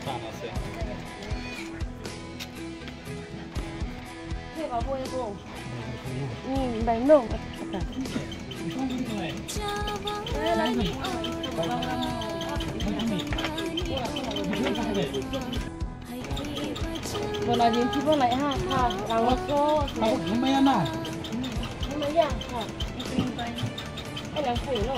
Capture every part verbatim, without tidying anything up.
Bona din ti bona ha ha, rango so. Abo gumaya na. Gumaya ha. Ala ko no.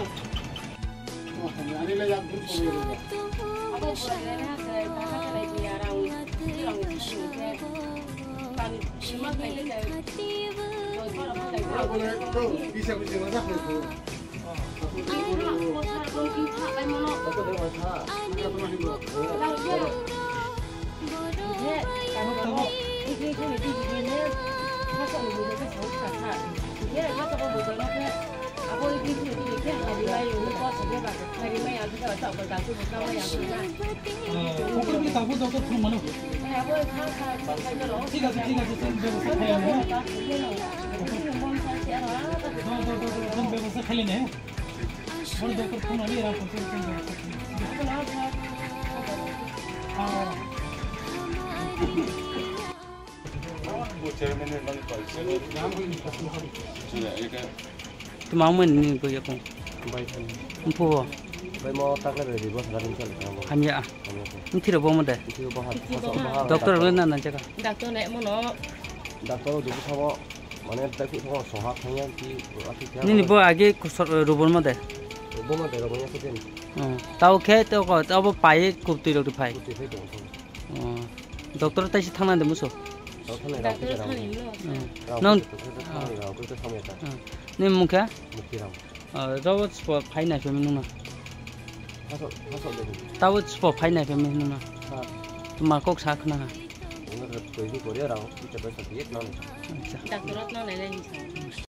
ঠিক আছে, ঠিক আছে, তুমি ব্যবস্থা খাইলে নে? ব্যবস্থা খাইলে নে? বড় ডক্টর ফোন আলি এরা করতে করতে ব্যবস্থা খাইলে। হ্যাঁ। Tuma mwen ni bo yakung. Bai thani. Mphuo. Bai mo takle bai di bos garin chal kamo. Hamya. Hamya. Nthiro bo mo de. Nthiro bo ha. Doctor le na na jaga. Doctor le mo no. Doctor do sabo mane tai ku soha thangya ki ati kya. Nini bo age kusor rubor mo de. Bo mo de ro mo ya ko den. Tao khe to ko tao bo pai kup twi rok phai. Kup twi phai to. Oh. Doctor tai se thangna de muso. Doctor thangni rao Doctor kuita rao. Thangni no. Hmm. Rao Nang- kuita, kuita thangni rao kuita thangni ta. Hmm. Ni mung kha? Mukti rao. Oh, rao spo phai nai phai nung na. Haso, haso de. Tao spo phai nai phai nung na. Ha. Ma kok sa khna ha. Ungna koi ni Korea rao, kita bai sa yek nang. Acha. Doctor rao nang nai lai ni sa.